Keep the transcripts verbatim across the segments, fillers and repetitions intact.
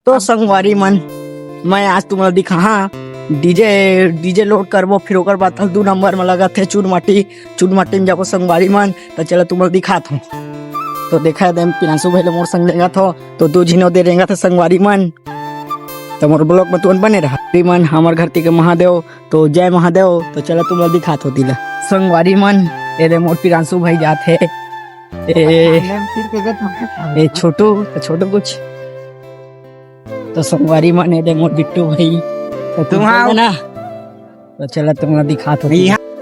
तो संगवारी मन, मैं आज तुमला दिखाहा डीजे, डीजे लोड करबो, फिर ओकर बाद दू नंबर में लगत हे चूरमाटी, चूरमाटी में जाबो संगवारी मन। तो चला तुमला दिखात हूँ। तो देखा दे, पिनासू भाई ले मोर संग रेंगत हो, तो दू झिनो दे रेंगत हे संगवारी मन। तो मोर ब्लॉग में तुमन बने रहा। संगवारी मन, हमर घर ती के महादेव, तो जय महादेव। तो चला तुमला दिखात हो तिला संगवारी मन। ए दे मोर पिनासू भाई जात हे। ए, ए छोटू, तो छोटू कुछ। तो संगवारी मन, ए दे मोर बिट्टू भाई। तो तुम तुम आओ। ना, तो चला तुमला दिखात हो।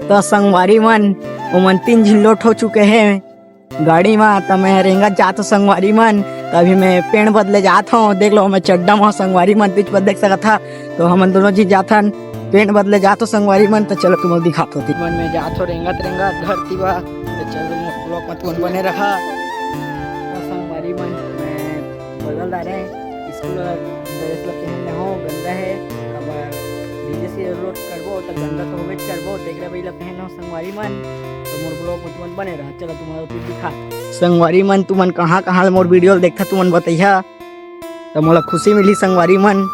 तो संगवारी मन, ओमन तीन झिन लोट हो चुके हैं गाड़ी में। तो मैं रेंगत जात हो संगवारी मन। तो अभी मैं पेंट बदले जात हूँ। देख लो, मैं चड्डा में संगवारी मन, तुझ पर देख सकत हा। तो हमन दोनों झिन जाथन पेंट बदले जात हो संगवारी मन। तो चलो तुमला दिखात हो। मन में जात हो रेंगत रेंगत घर ती बा। तो चलो ब्लॉग में तुमन बने रहा। तो संगवारी मन, मैं बदल डारे स्कूल ड्रेस ला पहनने हो, गंदा है। अब डीजे से लोड करबो तो गंदा तो होबे करबो। देख रहे भाई ला पहनो संगवारी मन। तो मोर ब्लॉग में तुमन बने रहा। चलो तुमला फिर दिखा। संगवारी मन, तुमन कहाँ कहाँ मोर वीडियो देखथा, तुमन बतैहा, तो मोला खुशी मिली संगवारी मन।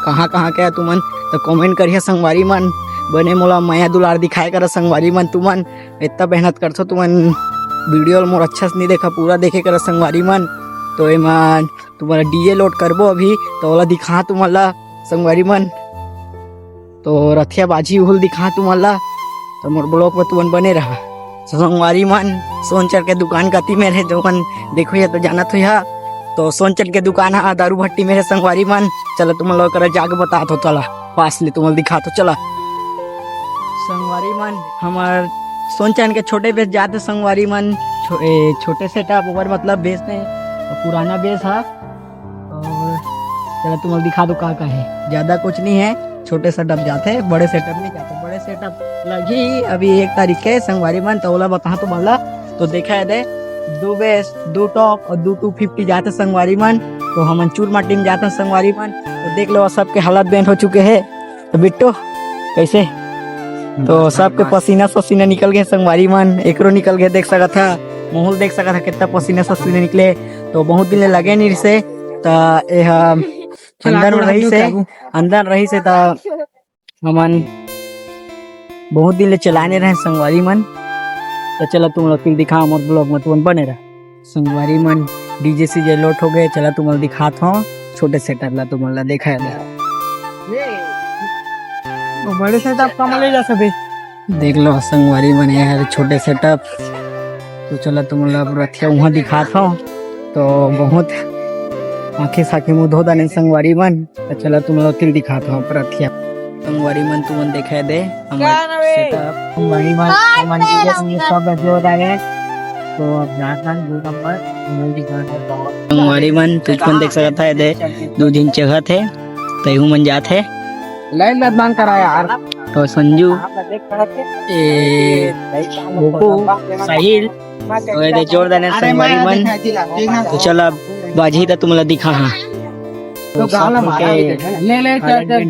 कहाँ कहाँ के तुमन, तो कमेंट करिहा संगवारी मन। बने मोला मया दुलार दिखाए करा संगवारी मन। तुमन इतना मेहनत करथो, तुमन वीडियो ल मोर अच्छा से नहीं देखा, पूरा देखे करा संगवारी मन। तो एमा तुम्हारा डीजे लोड करबो अभी, तो ओला दिखा तुमन ला संगवारी मन। तो रथिया बाजी उहुल दिखा तुमन ला। तो मोर ब्लॉग में तुमन बने रहा। तो संगवारी मन, सोनचन के दुकान कति में रहे, जो मन देखो या तो जानत हो या। तो सोनचन के दुकान हा दारू भट्टी में रहे संगवारी मन। चलो तुमन लोग करा जाके बता दो, चला पास ले तुमन दिखा तो चला। संगवारी मन, हमार सोनचन के छोटे बेस जाते संगवारी मन। छो-, ए, छोटे सेटअप ओकर मतलब बेस नहीं, पुराना बेस हा। और चला तुमन दिखा दो का का है, ज्यादा कुछ नहीं है। छोटे सेटअप जाते, बड़े सेटअप नहीं जाते। बड़े सेटअप लगी अभी एक तारीख के संगवारी मन, तो ओला बता तो भला। तो देखा है दे, दो बेस, दो टॉप और दो टू फिफ्टी जाते संगवारी मन। तो हमन चूरमाटी में जाते संगवारी मन। तो देख लो, सबके हालत बेंट हो चुके हैं। तो बिट्टू, कैसे? तो सबके पसीना ससीना निकल गए संगवारी मन, एकरो निकल गए, देख सकत हा, मोहूल देख सकत हा कितना पसीना ससीना निकले। तो बहुत दिन ले लगे नहीं रिसे, तो ए हा अंदर में रही से, अंदर रही से, तो हमन बहुत दिन ले चलाने रहे संगवारी मन। तो चला तुमन ला फिर दिखा मोर ब्लॉग में, तुमन बने रहा। संगवारी मन, डीजे सीजे लोट हो गए। चला तुमन ला दिखात हो छोटे सेटअप ला, तुमन ला देखा है। वो बड़े सेटअप कम ले जा सके। देख लो संगवारी मन, ये है छोटे सेटअप। तो चला तुमन ला अब रथिया वहाँ दिखात हो। तो बहुत आँखें साँखें मुँह धो दाने संगवारी मन। तो चला तुमन ला तिल दिखात हो रथिया। संगवारी मन तुमन देखा दे हमर सेटअप। संगवारी मन, हमन डीजे संगे सब जोर डाले। तो अब जात हन दू नंबर, तुमन दिखात हो। संगवारी मन, तुझ मन देख सकत है दे, दू झिन चघत है, तैहू मन जात है। लाइन मत बंद करा यार। तो संजू, ए, गोपू, साहिल, तो ये दे जोर दाने संगवारी मन। तो चल अब बाजी त तुमला दिखा हाँ। तो सब के ले, ले, चल, चल।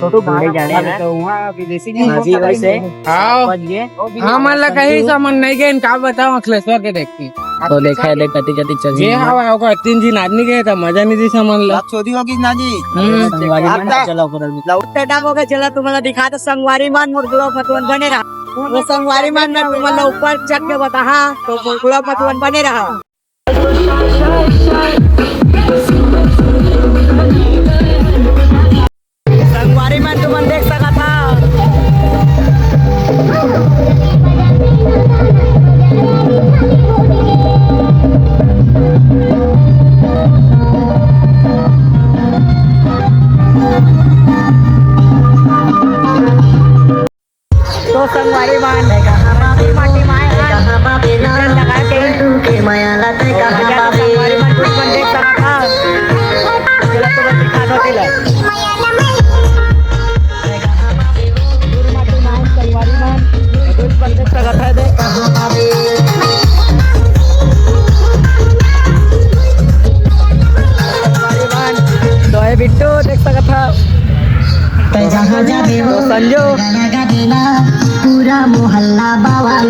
छोटू भाई जाने हैं। तो वहाँ विदेशी जी बाजी वैसे आओ। बच गए। हमन ला कहीं समझ नहीं गए, का बताओ अखिलेश्वर के देख के। तो देखा है, देख कति कति चल ये रही है। हवा होगा, तीन दिन आदमी गए था, मजा नहीं दी समझ ला। चोरी होगी ना जी। हम्म। संगवारी मन, चलो ऊपर अभी। लौट सेटअप हो गया, चला तुमला दिखा तो संगवारी मन, मोर ब्लॉग में तुमन बने रहा। वो संगवारी मन, मैं तुमला ऊपर चढ़ के बताहा, तो मोर ब्लॉग में तुमन बने रहा। संगवारी मन तुमन देख सकत हा। तो संगवारी मन, पार्टी में आए हैं, टेंट लगा के। तो भैया तो संगवारी मन कुछ मन देख सकत हा। चला तो बस दिखा दो तिला। संगवारी मन, कुछ मन देख सकत हा दे। संगवारी मन, तो ये बिट्टू देख सकत हा। तै जहाँ जाबे वो तो संजू। गाना गा देना, पूरा मोहल्ला बवाल।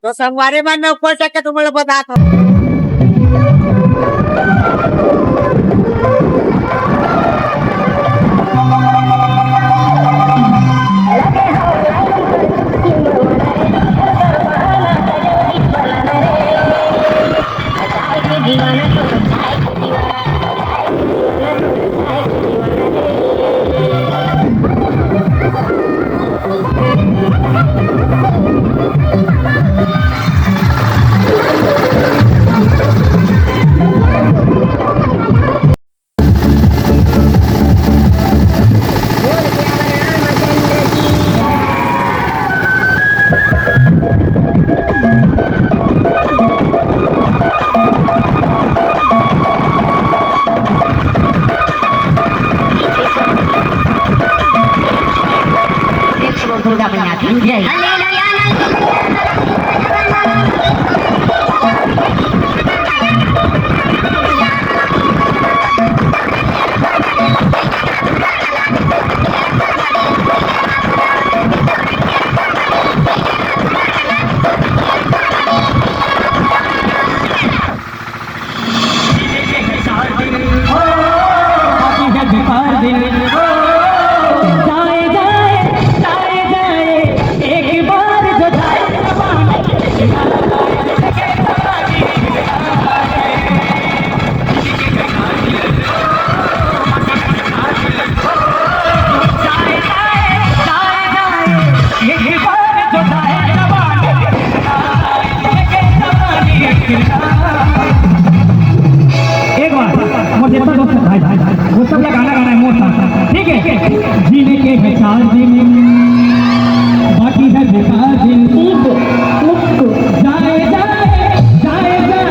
तो संगवारी मन, मैं ऊपर चढ़ के तुम लोग बतात हूँ। दुर्गा मैया की जय। एक बार मोर जितना दोस्त है भाई, भाई, भाई, वो सब ये गाना गाना है मोर साथ, ठीक है? जीने के है चार दिन, बाकी है बेकार दिन। जाए, जाए, जाए, जाए,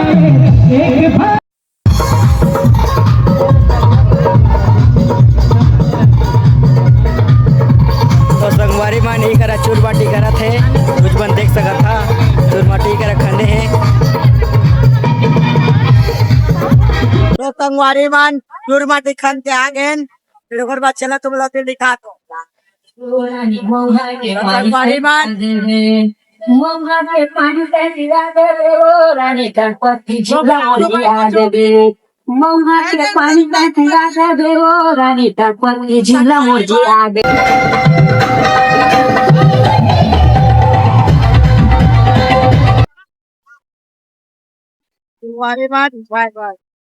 एक बार। तो संगवारी मन, ई करा चूरमाटी करत हे, कुछ मन देख सकत हा, चूरमाटी करा खंदे हे। तो संगवारी मन, चूरमाटी खन के आ गेन, फिर ओकर बाद चला तुम लोग के दिखा दो। संगवारी मन, मौहा के पानी का गिरा दे रे ओ रानी, तड़पत की जिला मोर जिया दे दे। मौहा के पानी का गिरा दे रे ओ रानी, तड़पत की जिला मोर जिया दे। संगवारी मन, बाय बाय।